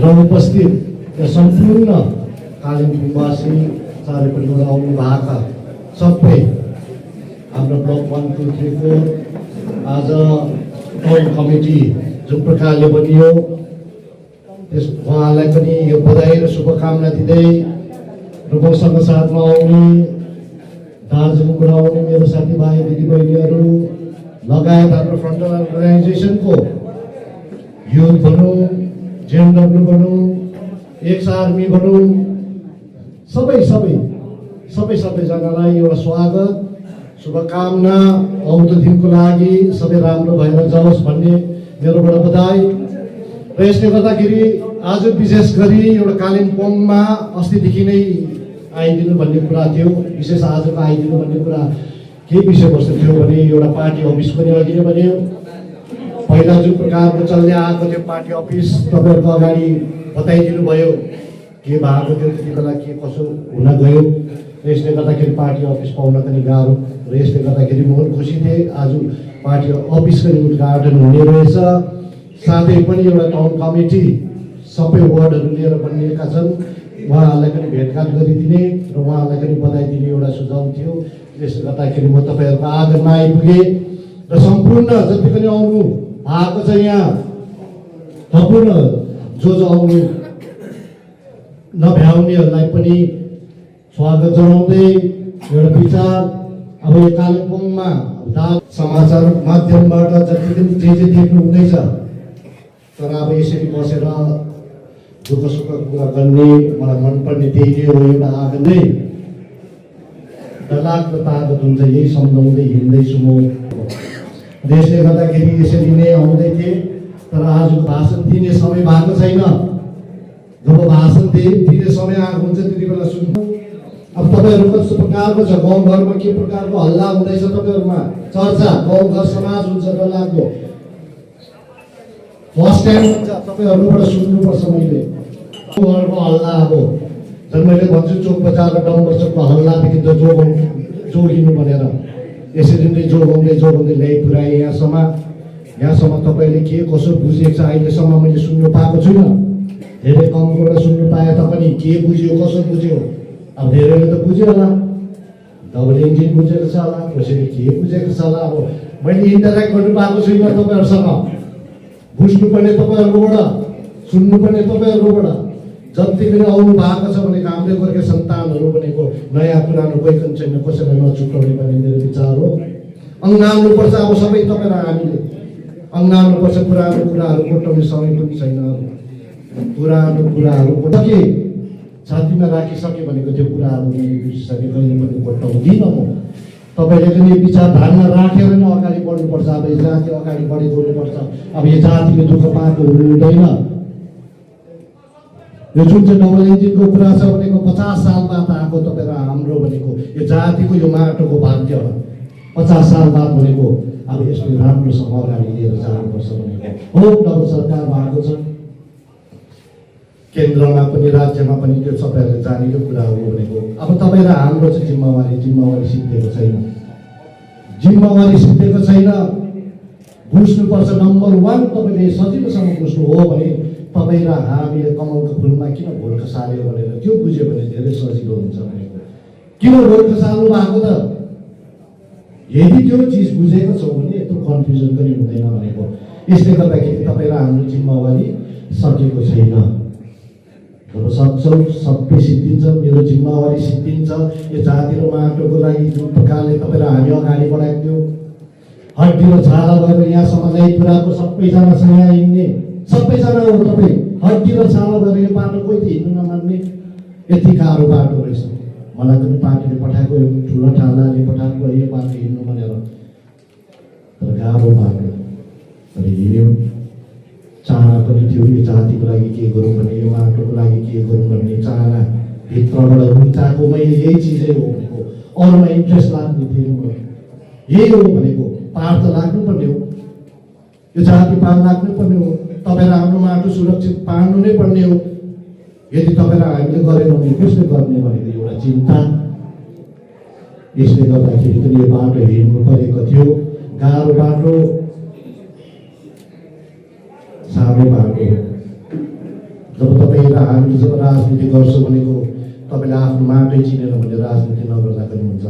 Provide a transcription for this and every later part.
र उपस्थित सम्पूर्ण कालिम्पोङवासी चारैपट्टिबाट आउनु भएका सबै हाम्रो ब्लक 1, 2, 3, 4 आज टाउन कमिटी जुन प्रकारले बनियो त्यस उहाँलाई पनि यो बधाई र शुभकामना दिँदै र मसँग साथमा आउने दार्जिलिङबाट आउने मेरो साथीभाइ दिदीबहिनीहरू लगायत हाम्रो फ्रन्टल अर्गनाइजेसनको युथ भनौँ, जेएनडब्ल्यू भनौँ, एक्स आर्मी भनौँ, सबैजनालाई एउटा स्वागत शुभकामना आउँदो दिनको लागि सबै राम्रो भएर जाओस् भन्ने मेरोबाट बधाई। र यसले गर्दाखेरि आज विशेष गरी एउटा कालिम्पोङमा अस्तिदेखि नै आइदिनु भन्ने कुरा थियो, विशेष आजको आइदिनु भन्ने कुरा के विषयवस्तु थियो भने एउटा पार्टी अफिस पनि अघि नै भन्यो। पहिला जुन प्रकारको चल्दै आएको त्यो पार्टी अफिस तपाईँहरूको अगाडि बताइदिनु भयो के भएको थियो, त्यति बेला के कसो हुन गयो। र यसले गर्दाखेरि पार्टी अफिस पाउन पनि गाह्रो र यसले गर्दाखेरि म पनि खुसी थिएँ आज पार्टी अफिसको उद्घाटन हुने रहेछ। साथै पनि एउटा टाउन कमिटी सबै वार्डहरू लिएर बनिएका छन्, उहाँहरूलाई पनि भेटघाट गरिदिने र उहाँहरूलाई पनि बधाई दिने एउटा सुझाव थियो। त्यसले गर्दाखेरि म तपाईँहरूको आगमनमा आइपुगेँ र सम्पूर्ण जति पनि आउनु भएको छ यहाँ सम्पूर्ण जो आउनु नभ्याउनेहरूलाई पनि स्वागत जनाउँदै एउटा विचार अब यो कालिम्पोङमा समाचार माध्यमबाट जति पनि जे देख्नु हुँदैछ, तर अब यसरी बसेर दुःख सुख कुरा गर्ने मलाई मनपर्ने त्यही नै हो। एउटा आगो नै डरलाग्दो तागत हुन्छ, यही सम्झाउँदै हिँड्दैछु म। यसले गर्दाखेरि यसरी नै आउँदै थिएँ, तर आज भाषण दिने समय भएको छैन। जब भाषण दिने समय आएको हुन्छ त्यति बेला सुन्नु। अब तपाईँहरू कस्तो प्रकारको छ, गाउँघरमा के प्रकारको हल्ला हुँदैछ, तपाईँहरूमा चर्चा गाउँघर समाज हुन्छ डरलाग्दो। फर्स्ट टाइम हुन्छ तपाईँहरूबाट सुन्नुपर्छ मैले गाउँघरको हल्ला। अब झन् मैले भन्छु चोक बजार र डम्बर चोकको हल्लादेखि त जोगिनु भनेर यसरी नै जोगाउँदै ल्याइ पुऱ्याएँ यहाँसम्म। तपाईँले के कसो बुझेको छ अहिलेसम्म मैले सुन्नु पाएको छुइनँ। धेरै कमबाट सुन्नु पाए तापनि के बुझ्यो कसो बुझ्यो, अब धेरैले त बुझ्यो होला, डबल इन्जिन बुझेको छ होला, कसैले के बुझेको छ होला। अब मैले इन्टरेक्ट गर्नु पाएको छुइनँ तपाईँहरूसँग, बुझ्नुपर्ने तपाईँहरूकोबाट, सुन्नुपर्ने तपाईँहरूकोबाट। जति पनि आउनु भएको छ भनेको हाम्रै गोर्खे सन्तानहरू भनेको नयाँ पुरानो कोही पनि छैन, कसैलाई नछुट्याउने भन्ने मेरो विचार हो। अँगाल्नुपर्छ अब सबै तपाईँ र हामीले अँगाल्नुपर्छ। पुरानो कुराहरू कोट्याउने समय पनि छैन। पुरानो कुराहरू के छातीमा राखिसके भनेको त्यो कुराहरू बिर्सिसके कहिले पनि कोट्याउँदिनँ म। तपाईँले पनि विचारधारणा राखेर नै अगाडि बढ्नुपर्छ। अब यो जाति अगाडि बढिदिनुपर्छ। अब यो जातिले दुःख पाएको हुँदैन। यो जुन चाहिँ डबल इन्जिनको कुरा छ भनेको 50 साल बाद आएको तपाईँ र हाम्रो भनेको यो जातिको यो माटोको भाग्य 50 साल बाद भनेको अब यसले राम्रोसँग अगाडि लिएर जानुपर्छ भनेको हो। डबल सरकार भएको छ, केन्द्रमा पनि राज्यमा पनि त्यो सबैहरूले जानेको कुरा हो भनेको। अब तपाईँ र हाम्रो चाहिँ जिम्मेवारी सिद्धिएको छैन। बुझ्नुपर्छ नम्बर 1 तपाईँले सजिलोसँग बुझ्नु हो भने तपाईँ र हामीले कमलको फुलमा किन भोट खसाल्यो भनेर त्यो बुझ्यो भने धेरै सजिलो हुन्छ भनेको। किन भोट खसाल्नु भएको त, यदि त्यो चिज बुझेको छौँ भने यत्रो कन्फ्युजन पनि हुँदैन भनेको। यसले गर्दाखेरि तपाईँ र हाम्रो जिम्मेवारी सकेको छैन। जब सक्छौँ सबै सिद्धिन्छ, मेरो जिम्मेवारी सिद्धिन्छ। यो जाति र माटोको लागि जुन प्रकारले तपाईँ र हामी अगाडि बढाएको थियो, हड्डी र छाला भएर यहाँसम्म ल्याइपुऱ्याएको सबैजनासँग यहाँ हिँड्ने सबैजना हो। तपाईँ हड्डी र छाला भएर यो बाटो कोही त हिँड्नु नमान्ने, यति गाह्रो बाटो रहेछ। मलाई पनि पार्टीले पठाएको ठुलो ठालाले पठाएको यो बाटो हिँड्नु भनेर, तर गाह्रो बाटो तर हिँड्यौँ। चाहना पनि थियो यो जातिको लागि के गरौँ भन्ने, यो माटोको लागि के गरौँ भन्ने चाहना भित्रबाट रुचाएको मैले यही चिजै हो भनेको। अरूमा इन्ट्रेस्ट लाग्ने थिएन म, यही हो भनेको। पार त लाग्नुपर्ने हो, यो जाति पार लाग्नुपर्ने हो। तपाईँ र हाम्रो माटो सुरक्षित पार्नु नै पर्ने हो। यदि तपाईँ र हामीले गरेनौँ भने कसले गर्ने भनेको एउटा चिन्ता। यसले गर्दाखेरि पनि यो बाटो हिँड्नु परेको थियो। गाह्रो बाटो, साह्रो बाटो। जब हामीले जब राजनीति गर्छौँ भनेको तपाईँले आफ्नो माटै चिनेर भने राजनीति नगर्दा पनि हुन्छ।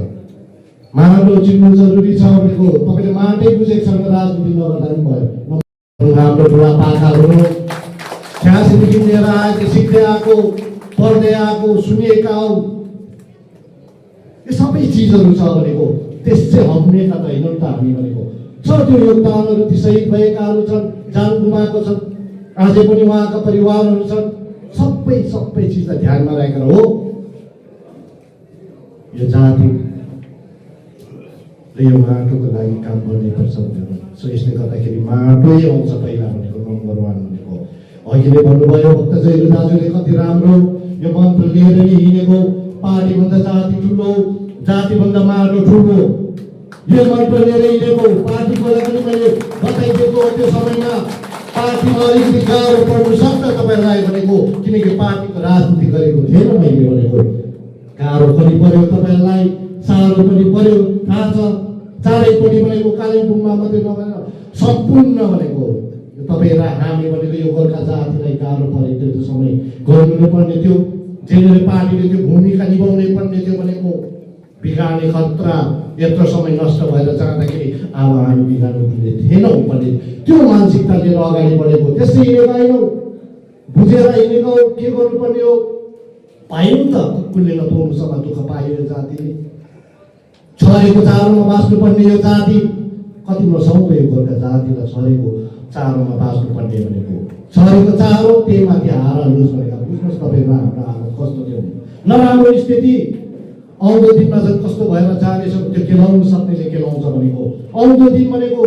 माटो चिन्नु जरुरी छ भनेको तपाईँले माटै बुझेको छ भने राजनीति नगर्दा पनि भयो। हाम्रो बुढापाकाहरू 86 देखि लिएर आएको, सिक्दै आएको, पढ्दै आएको, सुनेका हौ, यो सबै चिजहरू छ भनेको त्यसै हम्नेका त होइन नि त हामी भनेको। छ त्यो योगदानहरू, ती शहीद भएकाहरू छन्, जान गुमाएको छन्, अझै पनि उहाँका परिवारहरू छन्। सबै चिजलाई ध्यानमा राखेर हो यो जाति र यो माटोको लागि काम गर्नुपर्छ भनेर। सो यसले गर्दाखेरि माटै आउँछ पहिला भनेको, नम्बर 1 भनेको। अहिले भन्नुभयो भक्तजयले दाजुले कति राम्रो यो मन्त्र लिएर नि हिँडेको, पार्टीभन्दा जाति ठुलो, जातिभन्दा माटो ठुलो, यो मन्त्र लिएर हिँडेको। पार्टीको लागि पनि मैले बताइदिएको त्यो समयमा पार्टीमा अलिकति गाह्रो पर्नु सक्छ तपाईँलाई भनेको, किनकि पार्टीको राजनीति गरेको थिएन मैले भनेको। गाह्रो पनि पर्यो तपाईँलाई, साह्रो पनि पर्यो, थाहा छ। चारैपट्टि भनेको कालिम्पोङमा मात्रै नभएर सम्पूर्ण भनेको तपाईँ र हामी भनेको यो गोर्खा जातिलाई गाह्रो परेको त्यो समय गर्नु पर्ने थियो। जेनरल पार्टीले त्यो भूमिका निभाउनै पर्ने थियो भनेको। बिगार्ने खतरा यत्रो समय नष्ट भएर जाँदाखेरि अब हामी बिगार्नु पुग्ने थिएनौँ भने त्यो मानसिकता लिएर अगाडि बढेको। त्यसै हिँडेको आएनौँ, बुझेर हिँडेको। के गर्नुपर्ने हो पायौँ त, कुकुरले नपाउनुसम्म दुःख पायो यो जातिले। छरेको चारोमा बाँच्नुपर्ने यो जाति कति नसौँ यो गोर्खा जातिलाई छरेको चारोमा बाँच्नुपर्ने भनेको। छरेको चारो त्यही माथि हारा लुज भनेका। बुझ्नुहोस् तपाईँको हाम्रो हालत कस्तो थियो, नराम्रो स्थिति। आउँदो दिनमा चाहिँ कस्तो भएर जानेछ त्यो केलाउनु सक्नेले केलाउँछ भनेको। आउँदो दिन भनेको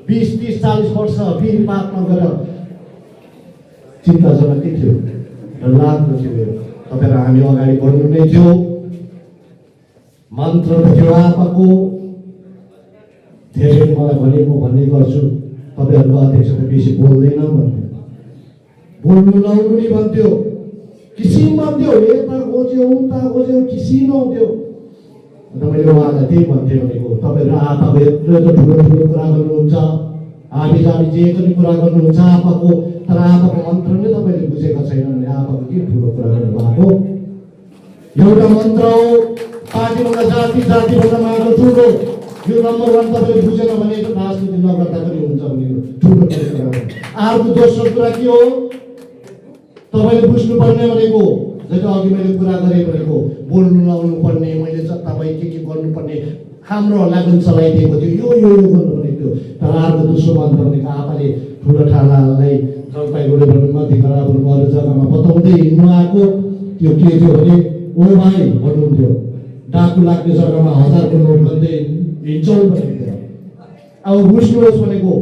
20, 30, 40 वर्ष फेरि बात नगरेर चिन्ताजनकै थियो, लाग्दो थियो। तपाईँ र हामी अगाडि बढ्नु नै थियो। मन्त्र थियो आपाको। धेरै मलाई भने म भन्ने गर्छु, तपाईँहरूको अध्यक्ष त बेसी बोल्दैन भन्थ्यो, बोल्नु नआउनु नि भन्थ्यो, किसिम भन्थ्यो, यता खोज्यो उता खोज्यो, किसिम आउँथ्यो। अन्त मैले उहाँलाई त्यही भन्थेँ भनेको, तपाईँहरू आपाको यत्रो ठुलो ठुलो कुरा गर्नुहुन्छ, हामी जानी जे पनि कुरा गर्नुहुन्छ आपाको, तर आपाको मन्त्र नै तपाईँले बुझेका छैन भने आपाको के ठुलो कुरा गर्नुभएको। एउटा मन्त्र हो, पार्टीभन्दा जाति, जातिभन्दा माटो ठुलो। यो नम्बर 1 तपाईँले बुझेन भने राजनीति नगर्दा पनि हुन्छ भनेको ठुलो कुरा हो। अर्को दोस्रो कुरा के हो तपाईँले बुझ्नुपर्ने भनेको, जस्तो अघि मैले कुरा गरेँ भनेको, बोल्नु नआउनु पर्ने, मैले जताभाइ के गर्नुपर्ने हाम्रो लागुन चलाइदिएको थियो, यो गर्नुपर्ने थियो। तर अर्को दोस्रो मन्त्र भनेको आफूले ठुलो ठालालाई जलपाइगुडी भनौँ, मध्यगढा भनौँ, अरू जग्गामा बताउँदै हिँड्नु आएको त्यो के थियो भने, ओ भाइ भन्नुहुन्थ्यो, डाकु लाग्ने जग्गामा 1000 को नोट गर्दै हिँड्छौँ भनेको थियो। अब बुझ्नुहोस् भनेको,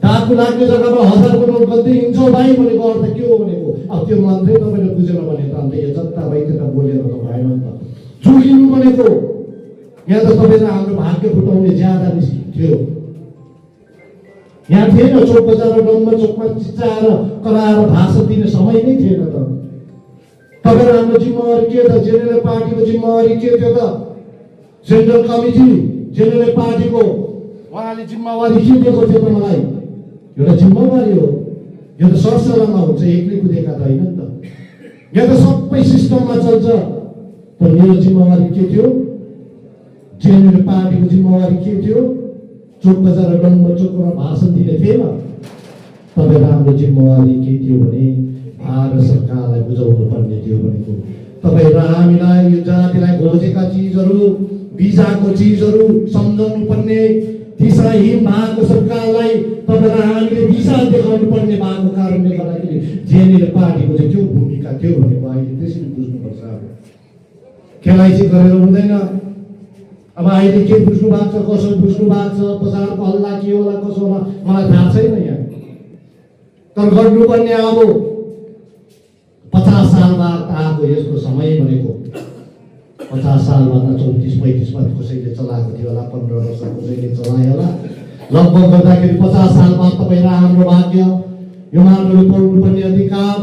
डाकु लाग्ने जग्गामा 1000 को नोट गर्दै हिँड्छौँ भाइ भनेको अर्थ के हो भनेको। अब त्यो मन्त्रै तपाईँले बुझेन भने त अन्त यो जता भाइ त्यता बोलेर त भएन नि त। चुकिनु भनेको यहाँ त तपाईँलाई हाम्रो भाग्य फुटाउने ज्यादा थियो। यहाँ थिएन चोक बजार र डम्बर चोकमा चिच्चाएर कराएर भाषण दिने समय नै थिएन त। तपाईँहरू हाम्रो जिम्मेवारी के त, जेनरल पार्टीको जिम्मेवारी के थियो त, सेन्ट्रल कमिटी जेनरल पार्टीको उहाँले जिम्मेवारी के दिएको थियो त मलाई। एउटा जिम्मेवारी हो, यो त सरसल्लाहमा हुन्छ, एक्लै कुदेका त होइन नि त। यहाँ त सबै सिस्टममा चल्छ। तर मेरो जिम्मेवारी के थियो, जेनरल पार्टीको जिम्मेवारी के थियो, चोक बजार र डम्बर चोकमा भाषण दिने थिएन। तपाईँको हाम्रो जिम्मेवारी के थियो भने भारत सरकारलाई बुझाउनु पर्ने थियो भनेको। तपाईँ र हामीलाई यो जातिलाई खोजेका चिजहरू, भिजाको चिजहरू सम्झाउनु पर्ने, दिशाहीन भएको सरकारलाई तपाईँ र हामीले दिशा देखाउनु पर्ने भएको कारणले गर्दाखेरि जेएनएल पार्टीको चाहिँ त्यो भूमिका थियो भनेको अहिले त्यसरी बुझ्नुपर्छ। खेलाइसी गरेर हुँदैन। अब अहिले के बुझ्नु भएको छ, कसो बुझ्नु भएको छ, बजारको हल्ला के होला कसो होला मलाई थाहा छैन यहाँ। तर गर्नुपर्ने अब 50 साल बाद आएको यस्तो समय भनेको, 50 साल बाद 34-35 बाद कसैले चलाएको थियो होला, 15 वर्ष कसैले चलायो होला। लगभग गर्दाखेरि 50 साल बाद तपाईँ र हाम्रो भाग्य, यो माटोले पाउनुपर्ने अधिकार,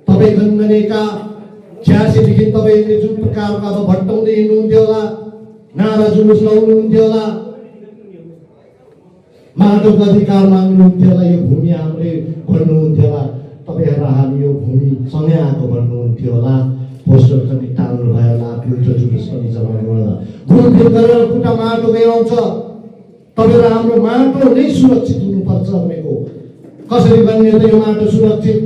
तपाईँ गङ्गनेका 86 देखि तपाईँले जुन प्रकारको अब भट्टाउँदै हिँड्नुहुन्थ्यो होला, नारा जुलुस लाउनुहुन्थ्यो होला, माटोको अधिकार माग्नुहुन्थ्यो होला, यो भूमि हामीले भन्नुहुन्थ्यो होला। तपाईँ तपाईहरु हामी यो भूमिसँगै आएको भन्नुहुन्थ्यो होला, पोस्टर पनि टाल्नु भयो होला, फिल्टर जुलुस पनि चलाउनु होला। घुमफिर गरेर खुट्टा माटो गइआउँछ। तपाईहरु हाम्रो माटो नै सुरक्षित हुनुपर्छ भनेको कसरी बन्ने त यो माटो सुरक्षित?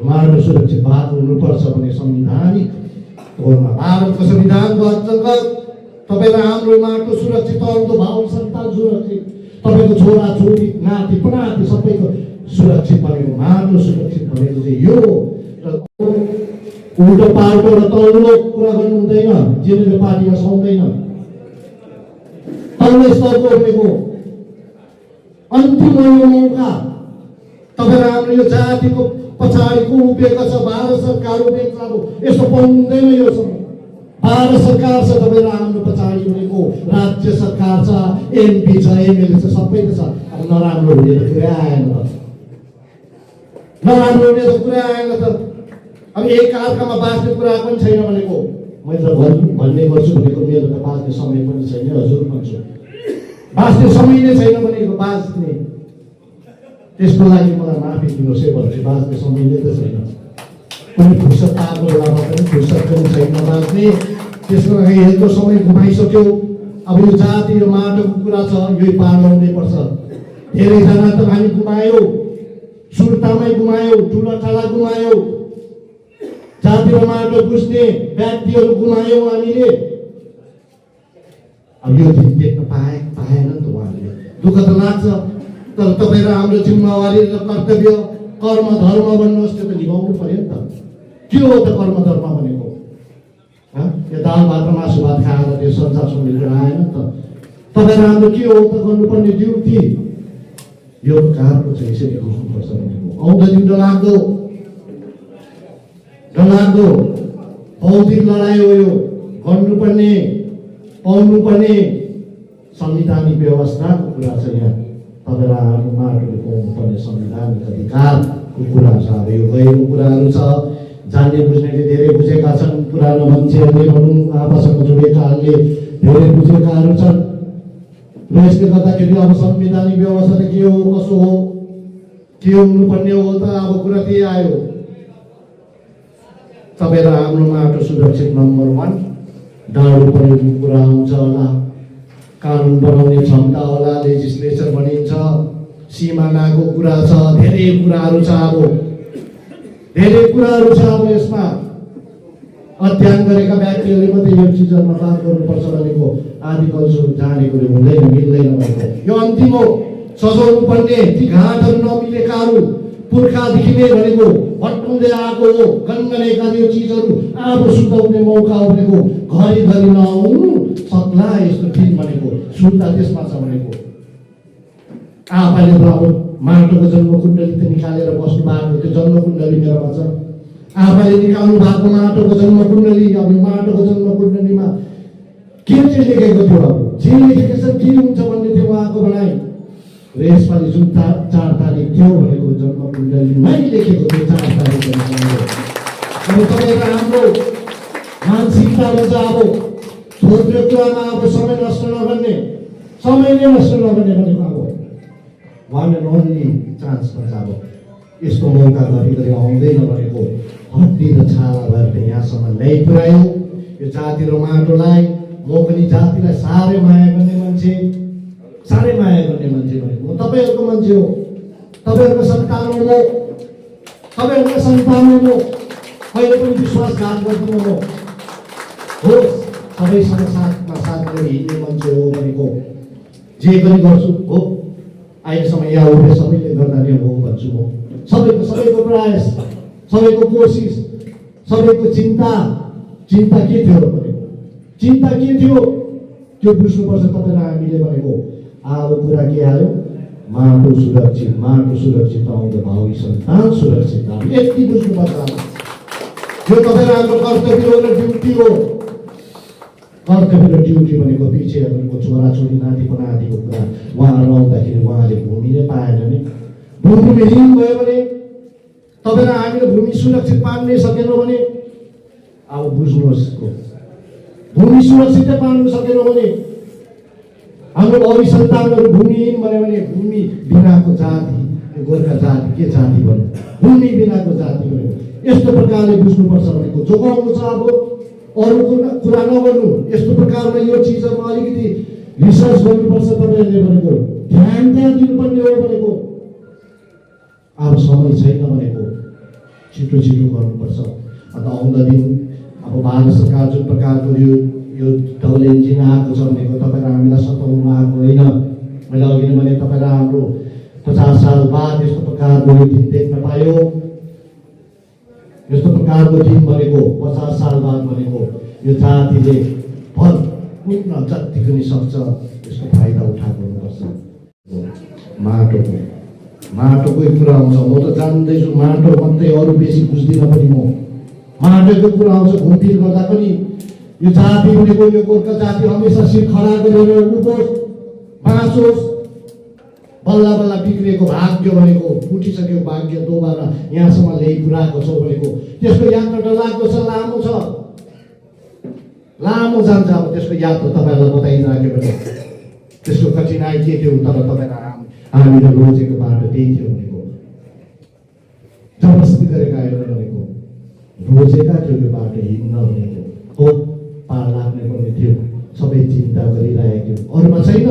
माटो सुरक्षित भएको हुनुपर्छ भने संवैधानिक तौरमा भारतको संविधानको अन्तर्गत तपाईहरु हाम्रो माटो सुरक्षित, आउँदो भाउ सन्तान सुरक्षित, तपाईको छोरा छोरी नाति पनाति सबैको सुरक्षित भनेको माटो सुरक्षित भनेको चाहिँ यो र उल्टो पाल्टो र तल्लो कुरा गर्नु हुँदैन। जेनेरल पार्टीमा सुहाउँदैन। तल्लो स्तरको भनेको अन्तिम मौका तपाईहरु हाम्रो यो जातिको पछाडिको उभिएको छ। भारत सरकार उभिएको छ। अब यस्तो पाउनु हुँदैन। यो समय भारत सरकार छ, तपाईहरु हाम्रो पछाडि उभिएको राज्य सरकार छ, एमपी छ, एमएलए छ, सबै छ। अब नराम्रो हुने त कुरा आएन त, नराम्रो हुने त कुरा आएन त। अब एक अर्कामा बाँच्ने कुरा पनि छैन भनेको मैले त भन्ने गर्छु भनेको मेरो त बाँच्ने समय पनि छैन। हजुर भन्छु, बाँच्ने समय नै छैन भनेको बाँच्ने, त्यसको लागि मलाई माफी दिनुहोस् है भन्छु। बाँच्ने समय नै त छैन। कुनै फुर्सद पाएको बेलामा पनि फुर्सद पनि छैन बाँच्ने। त्यसको लागि यस्तो समय गुमाइसक्यो। अब यो जाति र माटोको कुरा छ, यही पार ल्याउनै पर्छ। धेरैजना त हामी गुमायो, सुर्तामै गुमायो, ठुलाठाला गुमायो, जाति र माटो बुझ्ने व्यक्तिहरू गुमायौँ हामीले। अब यो दिन देख्न पाएन नि त उहाँहरूले। दुःख त लाग्छ, तर तपाईँ र हाम्रो जिम्मेवारी र कर्तव्य कर्म धर्म भन्नुहोस् त्यो त निभाउनु पर्यो नि त। के हो त कर्म धर्म भनेको? यो दाल भात र मासु भात खाएर त्यो संसार सुनेर आएन नि त। तपाईँ र हाम्रो के हो त गर्नुपर्ने ड्युटी? यो कारको चाहिँ यसरी बुझ्नुपर्छ भनेको। आउँदो दिन डरलाग्दो भौतिक लडाइँ हो यो। गर्नुपर्ने पाउनुपर्ने संवैधानिक व्यवस्थाको कुरा छ यहाँ। तपाईँ र हाम्रो माटोले पाउनुपर्ने संवैधानिक अधिकारको कुरा छ। अब यो गएको कुराहरू छ। जान्ने बुझ्नेले धेरै बुझेका छन्, पुरानो मान्छेहरूले भनौँ आपसमा जोडिएकाहरूले धेरै बुझेकाहरू छन्। र यसले गर्दाखेरि अब संवैधानिक व्यवस्था त के हो, कसो हो, के हुनुपर्ने हो त अब कुरा त्यही आयो। तपाईँ र हाम्रो माटो सुरक्षित नम्बर 1 डाँडो प्रयोगको कुरा आउँछ होला, कानुन बनाउने क्षमता होला, लेजिस्लेचर भनिन्छ, सिमानाको कुरा छ, धेरै कुराहरू छ। अब धेरै कुराहरू छ। अब यसमा अध्ययन गरेका व्यक्तिहरूले मात्रै यो चिजहरूमा बात गर्नुपर्छ भनेको आदिकल्चर जानेकोले हुँदैन, मिल्दैन भनेको यो अन्तिम हो। सजाउनु पर्ने ती घाटहरू नमिलेकाहरू पुर्खादेखि नै भनेको भट्टाउँदै आएको हो। गनगनेका यो चिजहरू आफू सुताउने मौका हो भनेको घरिघरि नआउनु सक्ला यस्तो दिन भनेको सुत्ता त्यसमा छ भनेको। आफैले त अब माटोको जन्म कुण्डली त निकालेर बस्नु भएको, त्यो जन्म कुण्डली मेरोमा छ। आफैले निकाल्नु भएको माटोको जन्म कुण्डली, अब माटोको जन्म कुण्डलीमा के चाहिँ लेखेको थियो? अब जे लेखेको छ के हुन्छ भन्ने थियो उहाँको भनाइ। र यसपालि जुन 4 तारिक थियो भनेको जन्म कुण्डलीमै लेखेको थियो 4 तारिक। अब तपाईँ हाम्रो मानसिकता भन्छ अब थोत्रो कुरामा अब समय नष्ट नगर्ने, समय नै नष्ट नगर्ने भनेको अब वान एन्ड ओन्ली चान्स भन्छ। अब यस्तो मौका घरिघरि आउँदैन भनेको हड्डी र छाला भएर यहाँसम्म ल्याइपुर्यायो यो जाति र माटोलाई। म पनि जातिलाई साह्रै माया गर्ने मान्छे, साह्रै माया गर्ने मान्छे भनेको म तपाईँहरूको मान्छे हो, तपाईँहरूको सन्तान हो म, तपाईँहरूको सन्तान हो म। कहिले पनि विश्वासघात गर्दिनँ म। हो सबैसँग साथमा साथ लिएर हिँड्ने मान्छे हो भनेको जे पनि गर्छु। हो अहिलेसम्म यहाँ उठे सबैले गर्दा नै हो भन्छु म। सबैको प्रयास, सबैको कोसिस, सबैको चिन्ता के थियो भनेको, चिन्ता के थियो त्यो बुझ्नुपर्छ तपाईँ र हामीले भनेको। अब कुरा के आयो? माटो सुरक्षित आउँदो भावी सन्तान सुरक्षित। अब यति बुझ्नुपर्छ। यो तपाईँ र हाम्रो कर्तव्य हो र ड्युटी हो। कर्तव्य र ड्युटी भनेको पछि भनेको छोराछोरी नाति पनातिको कुरा उहाँहरू आउँदाखेरि उहाँले भूमि नै पाएन नि। भूमिहीन भयो भने तपाईँ र हामीले भूमि सुरक्षित पार्नै सकेनौँ भने अब बुझ्नुहोस्, भूमि सुरक्षितै पार्नु सकेनौँ भने हाम्रो भावी सन्तानहरू भूमिहीन भन्यो भने भूमि बिनाको जाति गोर्खा जाति के जाति भन्नु, उनी बिनाको जाति भनेको यस्तो प्रकारले बुझ्नुपर्छ भनेको जोगाउनु छ। अब अरू कुरा नगर्नु, यस्तो प्रकारमा यो चिजमा अलिकति रिसर्च गर्नुपर्छ तपाईँहरूले भनेको, ध्यान त्यहाँ दिनुपर्ने हो भनेको। अब समय छैन भनेको, छिटो छिटो गर्नुपर्छ। अन्त आउँदा दिन अब भारत सरकार जुन प्रकारको यो डबल इन्जिन आएको छ भनेको तपाईँ र हामीलाई सताउनु आएको होइन। मैले अघि नै भने तपाईँ र हाम्रो 50 साल बाद यस्तो प्रकारको यो दिन देख्न पायो। यस्तो प्रकारको दिन भनेको 50 साल बाद भनेको यो जातिले भर कुट्न जति पनि सक्छ यसको फाइदा उठाएको हुनुपर्छ। माटोकै कुरा आउँछ। म त जान्दैछु माटो मात्रै, अरू बेसी बुझ्दिनँ पनि म। माटोको कुरा आउँछ। घुमफिर गर्दा पनि यो जाति भनेको यो गोर्खा जाति हमेसा शिर खडा गरेर उठोस्, बाँचोस्। बल्ल बल्ल बिग्रेको भाग्य भनेको, उठिसकेको भाग्य दोबारा यहाँसम्म ल्याइ पुऱ्याएको छ भनेको त्यसको यात्रा डरलाग्दो छ, लामो छ, लामो जान्छ। अब त्यसको यात्रा तपाईँहरूलाई बताइराख्यो भने त्यसको कठिनाइ के थियो, तर तपाईँलाई हामीले रोजेको बाटो त्यही थियो भनेको। जबरजस्ती गरेका होइन भनेको, रोजेका थियो यो बाटो हिँड्न भनेको हो। पार लाग्ने पर्ने थियो, सबै चिन्ता गरिरहेको थियो, अरूमा छैन।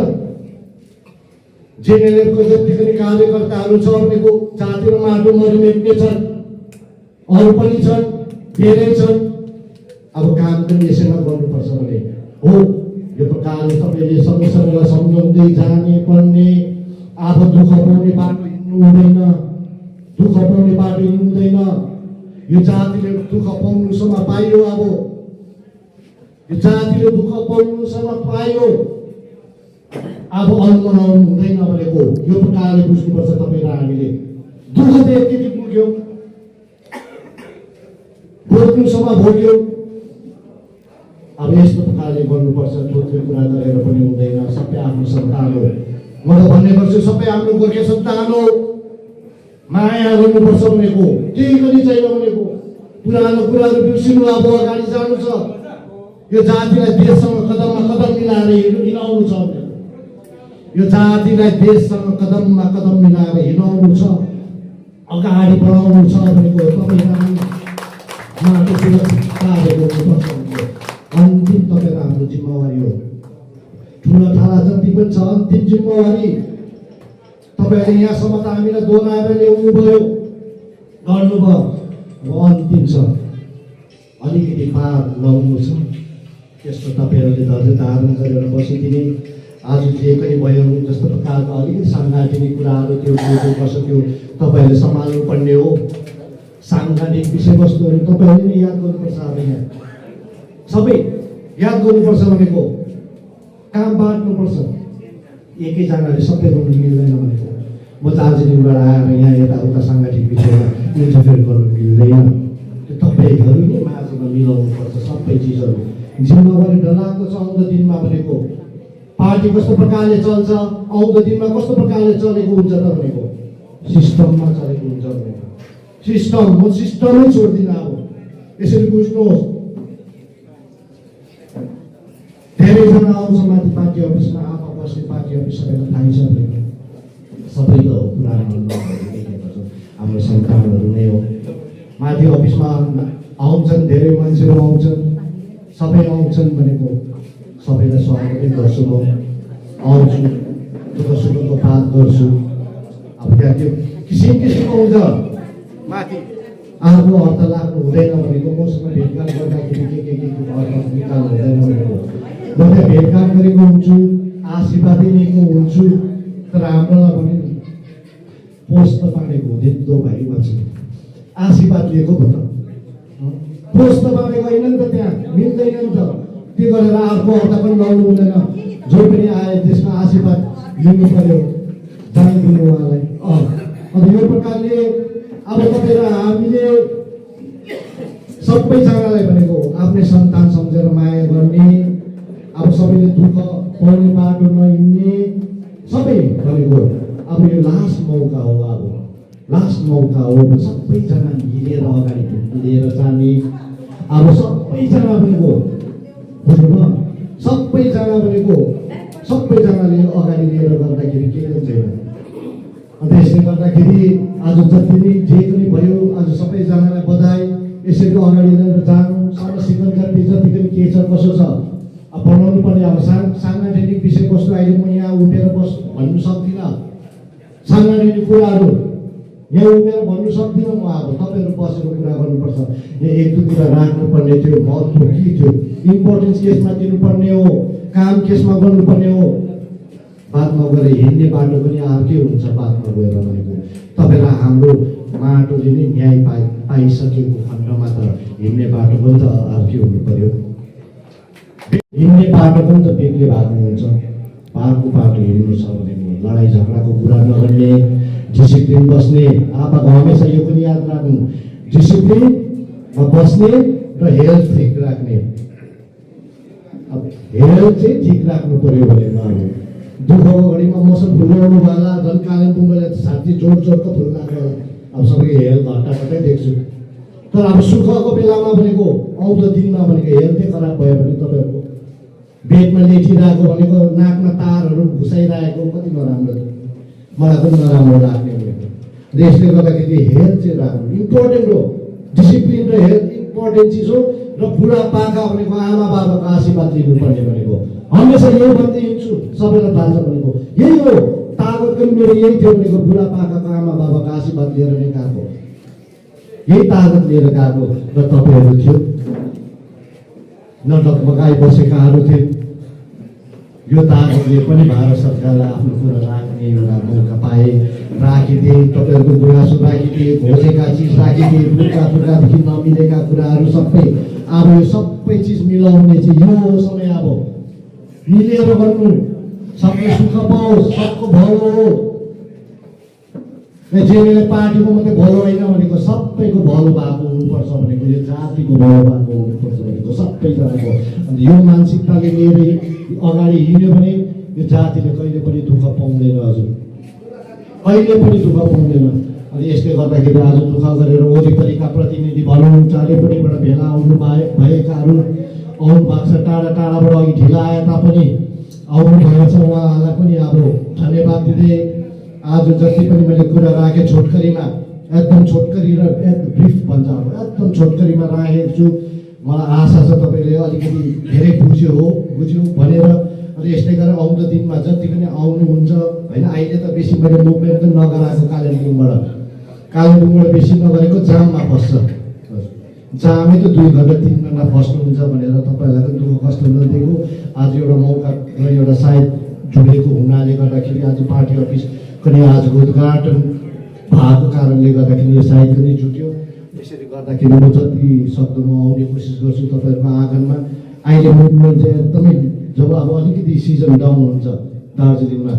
जेएनएलएफको जति पनि कार्यकर्ताहरू छ भनेको जाति र माटो मरिमेट्ने छन्, अरू पनि छन्, धेरै छन्। अब काम पनि यसैमा गर्नुपर्छ भने हो। यो प्रकारले तपाईँले सँगसँगै सम्झाउँदै जाने पर्ने। अब दुःख पाउने बाटो हिँड्नु हुँदैन, दुःख पाउने बाटो हिँड्नु हुँदैन। यो जातिले दुःख पाउनुसम्म पाइयो। अब यो जातिले दुःख पाउनुसम्म पाइयो। अब अल्मलाउनु हुँदैन भनेको यो प्रकारले बुझ्नुपर्छ तपाईँ र हामीले। दुःख त यति पुग्यो, भोग्नुसम्म भोग्यो। अब यस्तो प्रकारले गर्नुपर्छ। थोत्रै कुरा गरेर पनि हुँदैन। सबै आफ्नो सन्तान हो। म त भन्ने गर्छु सबै हाम्रो गोर्खे सन्तान हो। माया गर्नुपर्छ भनेको, केही पनि छैन भनेको। पुरानो कुराहरू बिर्सिनु, अब अगाडि जानु छ। यो जातिलाई देशसँग कदममा कदम मिलाएर हिँडाउनु छ भनेको। यो जातिलाई देशसँग कदममा कदम मिलाएर हिँडाउनु छ, अगाडि बढाउनु छ भनेको तपाईँ माटो सुरक्षित कार्य गर्नुपर्छ भनेको अन्तिम तपाईँ हाम्रो जिम्मेवारी हो। ठुला ठाला जति पनि छ अन्तिम जिम्मेवारी तपाईँहरूले यहाँसम्म त हामीलाई दोहोऱ्याएर ल्याउनु भयो, गर्नुभयो। अब अन्तिम छ, अलिकति पार लगाउनु छ। त्यस्तो तपाईँहरूले धैर्य धारण गरेर बसिदिने। आज जे पनि भयो जस्तो प्रकारको अलिकति साङ्घातिक कुराहरू त्यो कसो त्यो तपाईँहरूले सम्हाल्नु पर्ने हो। साङ्घातिक विषयवस्तुहरू तपाईँहरूले नै याद गर्नुपर्छ। अब यहाँ सबै याद गर्नुपर्छ भनेको काम बाँड्नुपर्छ। एकैजनाले सबै गर्नु मिल्दैन भनेको। म दार्जिलिङबाट आएर यहाँ यताउता साङ्घातिक विषयमा इन्टरफेयर गर्नु मिल्दैन। तपाईँहरू नै माझमा मिलाउनुपर्छ सबै चिजहरू। जिम्मेवारी डरलाग्दो छ। आउँदो दिनमा भनेको पार्टी कस्तो प्रकारले चल्छ, आउँदो दिनमा कस्तो प्रकारले चलेको हुन्छ त भनेको सिस्टममा चलेको हुन्छ भनेको। सिस्टम, म सिस्टमै छोड्दिनँ। अब यसरी बुझ्नुहोस्। धेरैजना आउँछ माथि पार्टी अफिसमा, आफा बस्ने पार्टी अफिस सबैलाई थाहै छ भनेको। सबै त पुरानो हाम्रो सन्तानहरू नै हो। माथि अफिसमा आउँछन्, धेरै मान्छेहरू आउँछन्, सबै आउँछन् भनेको सबैलाई स्वागतै गर्छु। म आउँछु, दुःख सुखको बात गर्छु। अब त्यहाँ त्यो किसिम किसिमको हुन्छ। माथि आफ्नो अर्थ लाग्नु हुँदैन भनेको, मसँग भेटघाट गर्दाखेरि के अर्थ निकाल्नु हुँदैन भनेको। म त्यहाँ भेटघाट गरेको हुन्छु, आशीर्वादै लिएको हुन्छु। तर हाम्रोलाई भने नि पोस्ट त पालेको हुँदैन दो भाइ भन्छ। आशीर्वाद लिएको भयो त, पोस्ट त पालेको होइन नि त, त्यहाँ मिल्दैन नि त। त्यो गरेर अर्को अर्थ पनि लाउनु हुँदैन। जो पनि आए त्यसमा आशीर्वाद लिनु पर्यो, जानिदिनु उहाँलाई। अन्त यो प्रकारले अब तपाईँ र हामीले सबैजनालाई भनेको आफ्नै सन्तान सम्झेर माया गर्ने। अब सबैले दुःख पाउने बाटो नहिँड्ने सबै भनेको अब यो लास्ट मौका हो। अब लास्ट मौका हो। सबैजना मिलेर अगाडि लिएर जाने। अब सबैजना भनेको बुझ्नुभयो, सबैजना भनेको सबैजनाले अगाडि लिएर गर्दाखेरि केही पनि छैन। अन्त यसले गर्दाखेरि आज जति नै जे पनि भयो, आज सबैजनालाई बधाई। यसरी अगाडि लिएर जानु, समस्याका जति पनि के छ कसो छ बनाउनु पर्ने। अब साङ्गठनिक विषयवस्तु अहिले म यहाँ उभिएर भन्नु सक्दिनँ, साङ्गठनिक कुराहरू यहाँ उभिएर भन्नु सक्दिनँ म। अब तपाईँहरू बसेर कुरा गर्नुपर्छ। यहाँ एक दुई कुरा राख्नुपर्ने थियो, महत्त्व के थियो, इम्पोर्टेन्स केसमा दिनुपर्ने हो, काम केसमा गर्नुपर्ने हो। बादमा गएर हिँड्ने बाटो पनि अर्कै हुन्छ। बादमा गएर भनेको तपाईँलाई हाम्रो माटोले नै न्याय पाइसकेको खण्डमा त हिँड्ने बाटो पनि त अर्कै हुनु पर्यो। हिँड्ने बाटो पनि त बेग्लै भएको हुन्छ। पार्को बाटो हिँड्नु छ भने लडाइँ झगडाको कुरा नगर्ने, डिसिप्लिन बस्ने। आपाको हमेसा यो पनि याद राख्नु, डिसिप्लिनमा बस्ने र हेल्थ ठिक राख्ने। अब हेल्थ चाहिँ ठिक राख्नु पर्यो भने अब दुःखको घडीमा मौसम फुलाउनु होला, झन् कालिम्पोङमा साथी जोड जोडको फुल लाग्यो। अब सबैको हेल्थ हट्टाकट्टै देख्छु। तर अब सुखको बेलामा भनेको आउँदो दिनमा भनेको हेल्थै खराब भयो भने तपाईँहरूको बेडमा लेखिरहेको भनेको नाकमा तारहरू घुसाइरहेको कति नराम्रो, मलाई पनि नराम्रो लाग्ने भनेको। यसले गर्दाखेरि हेल्थ चाहिँ राख्नु इम्पोर्टेन्ट हो। डिसिप्लिन र हेल्थ इम्पोर्टेन्ट चिज हो। र बुढापाका भनेको आमा बाबाको आशीर्वाद लिनुपर्ने भनेको हमेसा यही भन्दै हिँड्छु, सबैलाई थाहा छ भनेको यही हो। तागत पनि मेरो यही थियो भनेको, बुढापाकाको आमा बाबाको आशीर्वाद लिएर नै गएको, यही तागत लिएर गएको र तपाईँहरू थियो। नडकमगाई बसेकाहरू थियो। यो तागतले पनि भारत सरकारलाई आफ्नो कुरा राख्ने एउटा मौका पाए, राखिदिए। तपाईँहरूको गुनासो राखिदिए, घोषेका चिज राखिदिए, दुःखदेखि नमिलेका कुराहरू सबै। अब यो सबै चिज मिलाउने चाहिँ यो समय अब मिलेर गर्नु, सबले सुख पाओस्, सबको भलो हो। जेले पार्टीको मात्रै भलो होइन भनेको सबैको भलो भएको हुनुपर्छ भनेको, यो जातिको भलो भएको हुनुपर्छ भनेको सबैजनाको। अन्त यो मानसिकताले लिएर अगाडि हिँड्यो भने यो जातिले कहिले पनि दुःख पाउँदैन, हजुर कहिले पनि दुःख पाउँदैन। अनि यसले गर्दाखेरि आज दुःख गरेर वरिपरिका प्रतिनिधि भनौँ, चारैपट्टिबाट भेला भएकाहरू आउनु भएको छ। टाढा टाढाबाट अघि ढिला आए तापनि आउनु भएको छ। उहाँहरूलाई पनि अब धन्यवाद दिँदै आज जति पनि मैले कुरा राखेँ छोटकरीमा, एकदम छोटकरी र ब्रिफ भन्छ, अब एकदम छोटकरीमा राखेको छु। मलाई आशा छ तपाईँले अलिकति धेरै बुझ्यो भनेर। अनि यसले गर्दा आउँदो दिनमा जति पनि आउनुहुन्छ होइन, अहिले त बेसी मैले मुभमेन्ट पनि नगराएको कालिम्पोङबाट बेसी नगरेको जाममा फस्छ। जामै त 2 घन्टा 3 घन्टा फस्नुहुन्छ भनेर तपाईँहरूलाई पनि दुःख कष्ट नदिएको। आज एउटा मौका र एउटा सायद जोडेको हुनाले गर्दाखेरि आज पार्टी अफिस पनि आजको उद्घाटन भएको कारणले गर्दाखेरि यो सायद पनि जुट्यो। यसरी गर्दाखेरि म जति सक्दो म आउने कोसिस गर्छु तपाईँहरूको आँगनमा। अहिले मुभमेन्ट चाहिँ एकदमै जब अब अलिकति सिजन डाउन हुन्छ दार्जिलिङमा,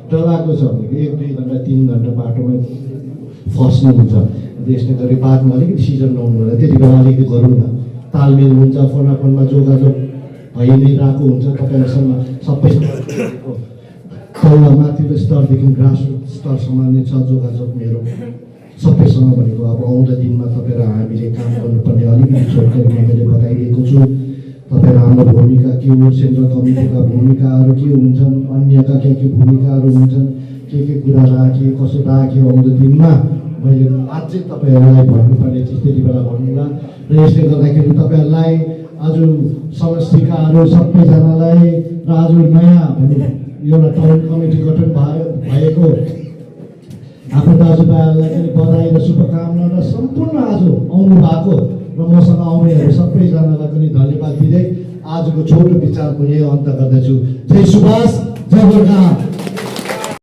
डरलाग्दो छ भनेको 1-2 घन्टा 3 घन्टा बाटोमा फस्नुहुन्छ। यसले गरी बादमा अलिकति सिजन डाउन होला, त्यति बेला अलिकति गरौँ न, तालमेल हुन्छ, फोनमा जोगाजोग भइ नै रहेको हुन्छ। तपाईँहरूसँग सबैसँग तल माथिल्लो स्तरदेखि ग्रासरुट स्तरसम्म नै छ जोगाजोग मेरो सबैसँग भनेको। अब आउँदो दिनमा तपाईँ र हामीले काम गर्नुपर्ने अलिकति छोटकरीमा मैले बताइदिएको छु। तपाईँ हाम्रो भूमिका के हो, सेन्ट्रल कमिटीका भूमिकाहरू के हुन्छन्, अन्यका के भूमिकाहरू हुन्छन्, के कुरा राखेँ कसो राखेँ आउँदो दिनमा मैले अझै तपाईँहरूलाई भन्नुपर्ने चिज त्यति बेला भन्नुला। र यसले गर्दाखेरि तपाईँहरूलाई आज समष्टिकाहरू सबैजनालाई र आज नयाँ एउटा टाउन कमिटी गठन भएको आफ्नो दाजुभाइहरूलाई पनि बधाई र शुभकामना र सम्पूर्ण आज आउनु भएको र मसँग आउनेहरू सबैजनालाई पनि धन्यवाद दिँदै आजको छोटो विचारको यही अन्त गर्दछु। जय सुभाष, जय गोर्खा।